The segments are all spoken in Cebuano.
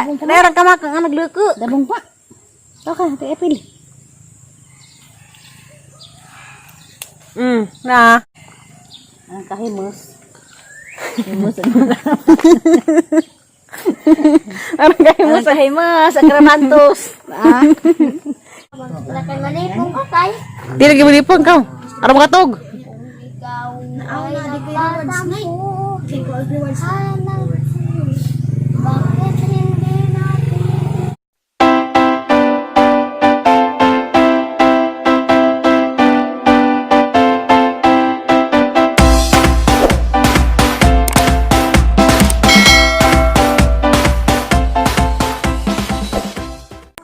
Daerang ka nga nagluko. Dabong pa. Baka, ate Epil. Na. Ang kahimos. Himos. Arang kahimos. Ang kahimos. Akramantos. Ah. Lakan manipong ka kay. Di lagi mo lipong ka. Arang makatog. Ikaw ay nagtatampo. Hanap. Bakit hindi natin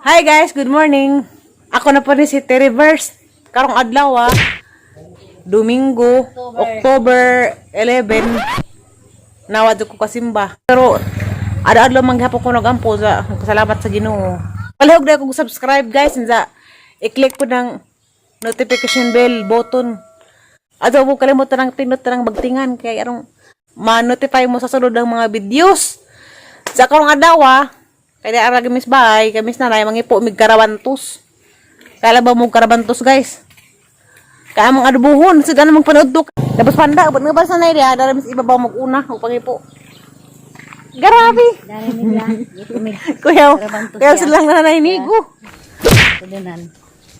Hi guys, good morning. Ako na po ni si Terry Verse. Karong adlaw ah. Domingo, October 11. Nawad ko kasimba. Pero ada-adlaw man gihapon ko nagampo sa salamat sa Ginoo. Palihog na kung subscribe guys, inza i-click po ng notification bell button. Ato mo kalimutan ang tinot ng bagtingan kay arong ma-notify mo sa sunod ng mga videos. Sa karong adlaw ah, kaya ara gamis bahay, gamis na nay mangipo mig karabantos. Kala ba mo karabantos guys? Kaya mong adubuhon, sa ganun mong panood to. Tapos panda, abot nga ba sa nay diha, dara mis ibabaw mag una o pangipo. Grabe. Dami nila. Ito may Kuya, Karabantos kuya siya. silang nanay nigo. tudunan.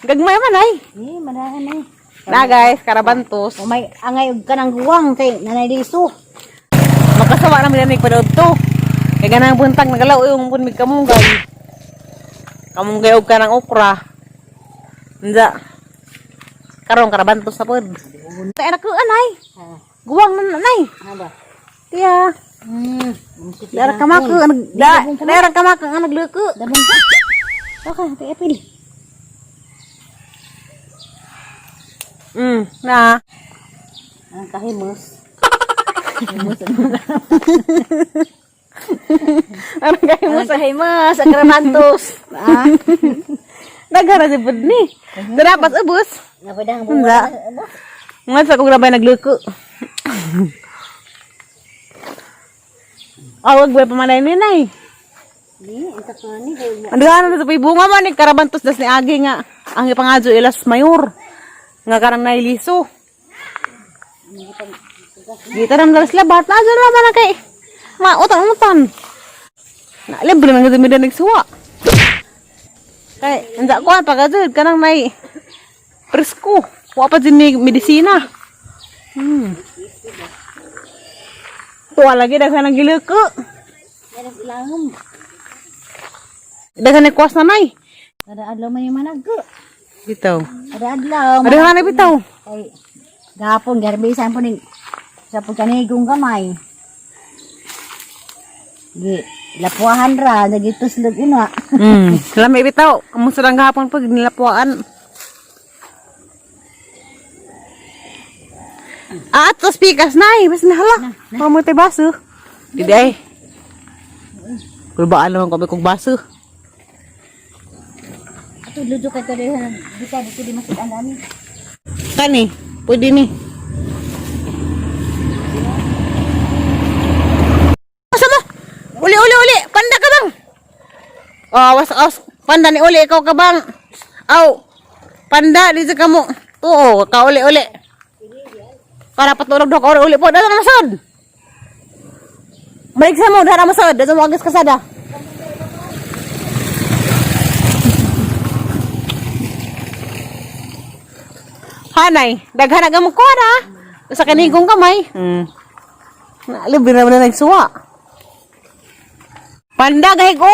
Gagmay man ay. Eh, madahan eh. Na guys, karabantos. O may angay og kanang guwang kay nanay liso. Makasawa naman na panood to. Kaya ganang buntag nagalaw yung pun mig kamunggay. Kamunggay og kanang okra. Unsa? Karon karabantos na pod. Tay anak ko anay. Ha. Guwang na nanay. Ha ba? Tiya. Daerang kamako daerang kamako ang nagluko. Dabong pa. Baka, ate Epil. Na. Ang kahimos. Himos. Arang kahimos. Ang kahimos. Akramantos. Ah. Daghara si pud ni. Dara pas ubos. Napadang Unsa? Nga sa kong rabay nagluko. Awag ba pamanay ni nay? Di, intak na ni. Ang ano sa bunga man ni karabantos das ni agi nga ang ipangadyo ilas mayor nga karang nailiso. Dito ram dalas labat na dyan naman na kay mautang-utan. Na libre man gud mi nagsuwa. Kay anda ko pa kadud kanang nay presko. Wa pa din ni medisina. Tuwa lagi daghan ang giluko. Meron ilangom. Daghan ni kuwas na nay. Kada adlaw man yung managko. Bitaw. Kada adlaw. Adaghan na bitaw. Kay gapon garbisan po ning sa pagkanigong gamay. Gi lapuahan ra nagituslog ina. Lami bitaw. Amo sa lang gahapon pag nilapuan. Ah, atos pikas nay, bas nahala. Pamoy baso. Didi ay. Kulbaan naman kami kong baso. Ato ludo kay to diri dito dito di makita nami. Kani, pwede ni. Asa mo? Uli, uli, uli. Panda ka bang? Oh, was, was. Panda ni uli. Ikaw ka bang? Aw. Panda, dito ka mo. Oo, ka uli, uli. Para patulog daw ka uli, uli po. Dito na masod. Balik sa mo, dara masod. Dito mo agis kasada. Hanay, daghan ang mo kuha na. Sa kanigong kamay. Na, libre naman na nagsuwa. Panda gay ko.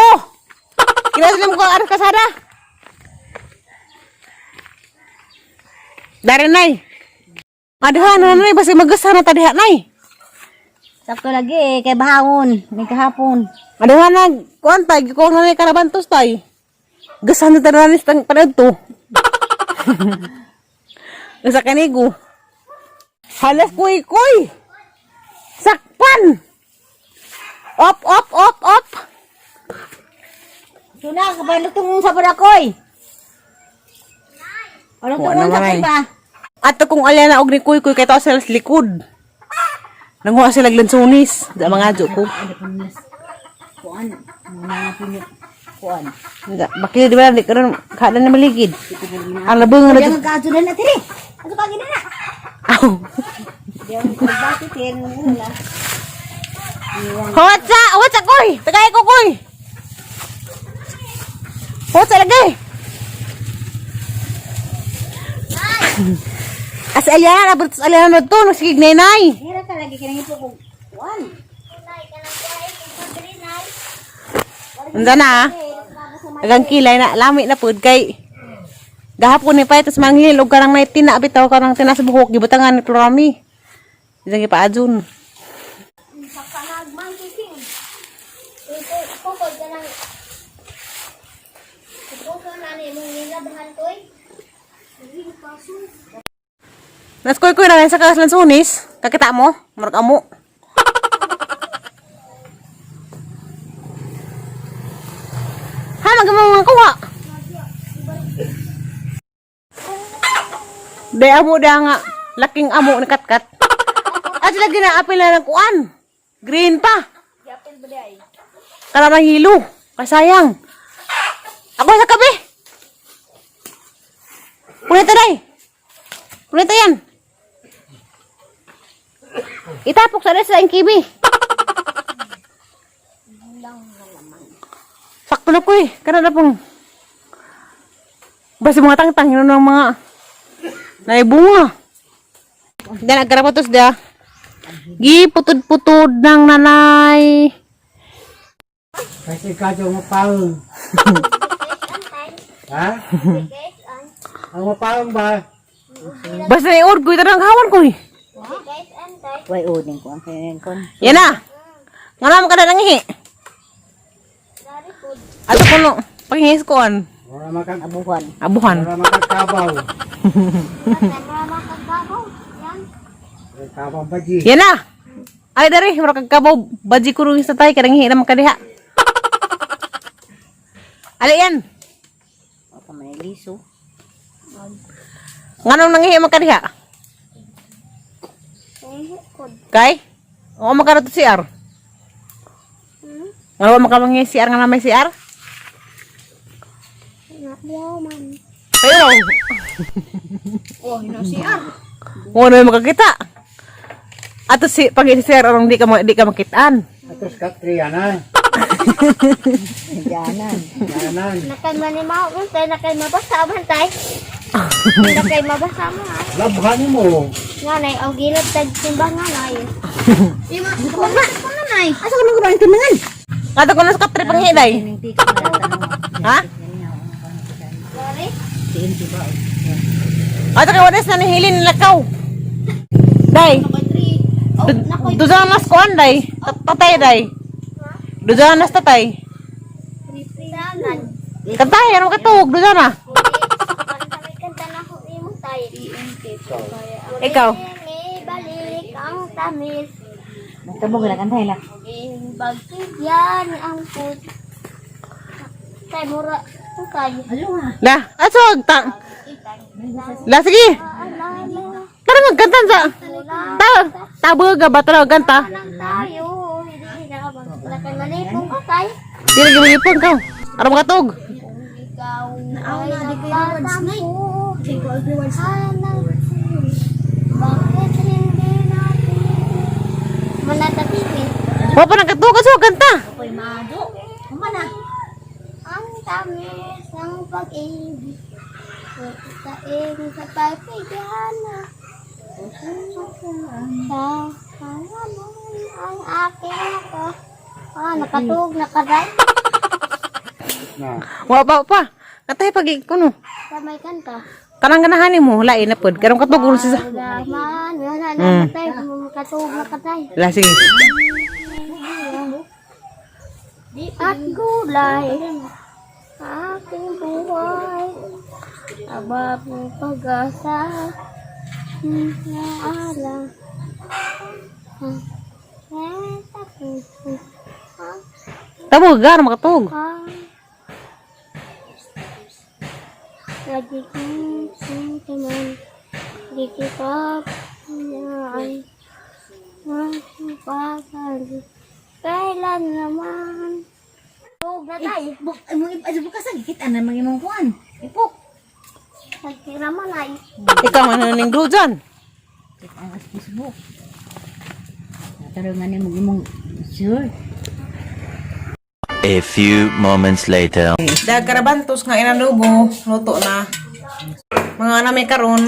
Kinaslim ko ang kasada. Dari nay. Adhan na nay basi magasa na tadiha nay. Sakto lagi eh, kay bahawon, may kahapon. Adhan na kuan tay gikuha na nay karabantos tay. Gasa na tadiha ni tang panadto. Sa kanigo. Halas kuy kuy. Sakpan. Op op op op. Suna ka pa lutong sa padakoy. Ano Wa tungon naman sa ay. ba? Ato kung alya na og ni kuy kuy kay tao sila sa likod. Nanguha sila og lansones. Da mga adyo ko. Kuan, Mga pinit. Kuan. Bakit di ba di karon kada na maligid. Ang labong na Kaya nga kaso na na tiri. Ato pa gina na. Aw. Di ang kurbati tiri wala. Hotsa, hotsa koy. Tagay ko koy. Hotsa lagi. As alihan, abot sa alihan na to, nagsigig nanay. Hira ka lagi kanang ipo kog kuan. Nay, kanang kuhay, kung diri, nay. Unsa na? Ah? Agang kilay na, lami na pud kay gahapon ni pa tas manghil og karang nay tina bitaw karang tina sa buhok gibutangan ni Klorami. Isang gipaadjon. Sa kanag Monkey King. Ito, kukod ka ng... Ito na ni mong nilabhan ko eh. Nas koy koy na sa kaslan sunis. Kakita mo? Murag amo. Ha, magamo mga kuha. Day amo da nga laking amo ni katkat. At lagi na apil na ng kuan. Green pa. Karamang hilo. Kasayang. Ako sa kabi. Punita day. Punita yan. Itapok sa sa kibi. Sakto na ko eh. Kana na pong. Basta mga tangtang, yun ang mga naibunga. Diyan, nagkarapatos da. Giputod-putod ng nanay. Kasi kadyo mapaong. Ha? Guys, ang Ang mapaong ba? Basta na iod ko, ito ang hawan ko eh. guys, antay. Way odin ko ang kaya kon. Yan na. Nga naman ka na nangihi. Dari food. Ato ko no, panghihis ko an. Wala makang Abuhan. Abuhan. wala makakabaw. Antay, mura makagabaw. Yan. Kabaw ba di? Yan na. Ay dari, mura kag kabaw, baji kurung sa tay, kanang hihi naman ka diha. Ali yan. Wa pa man liso. Nganong nanghihi man ka diha? Nangihikod. Kay? Oo, makarato CR. Nga ba makamanghi CR nga na may CR? Nga, man. Kayo. Oh, hino CR. Oo, na may makakita. Ato si pag si CR arong di ka makitaan. Atos katriyanan. Janan. Yanan. Nakay manimaw, antay, nakay mabasa, antay. Nakay mabasa mo, ha? Labhan mo. Nga, nay, ang gilad tag simba nga, nay. Ima, kuma, kuma, nay. Asa ka man kumain tinangan? Ato ko na sa katre panghiday. Ning tika na tanong. Ha? Dari? TNT ba? Ato kay wadas na nihilin lakaw. Day. Duzanas kuan day. Tatay day. Duzanas tatay. Danan. Tatay, ano katug? Duzana. Kanta na ko imong tayo. Ikaw. Balik ang tamis. Nagtabog na kantay la. Pagbigyan ang put. Tay mura kay. La, aso ta. La sige. Alala Tara magkanta sa. Ta, tabaga ba tara ganta? lang tayo. Hindi na nakay malipong ka tay. Dili gimilipon ka. Aram katug. Ikaw ay nagtatampo. Hanap. Bakit hindi natin manatatikin? Wa pa nang katug aso ganta. Koy mado. Humana. Ang tamis ng pag-ibig. Kitain sa pagbigyan na. Sa pangalan ang aking ako. Ah, nakatug, nakaday. Na. Wa pa pa. Katay pag kuno. Sa may kanta. Kanang ganahan nimo lain na pud. Karong katug ulo sa. Gaman, wala na nakatay. Nakatug, nakatay. La sige. At gulay, aking buhay. Aba ng pag-asa, na alam. Tabaga aram katug. Lagi kong sintiman, di kita pinaan. Kailan naman? Tug na tay. Buk mo bukas ang kita na mga imong kuan. Ipok. Nagtira man ay. Ikaw man ning glue dyan. Ang Facebook. Tarungan ni mo imong sure. A few moments later. Dahil karabantos nga inanubo, luto na. Mga nami karon.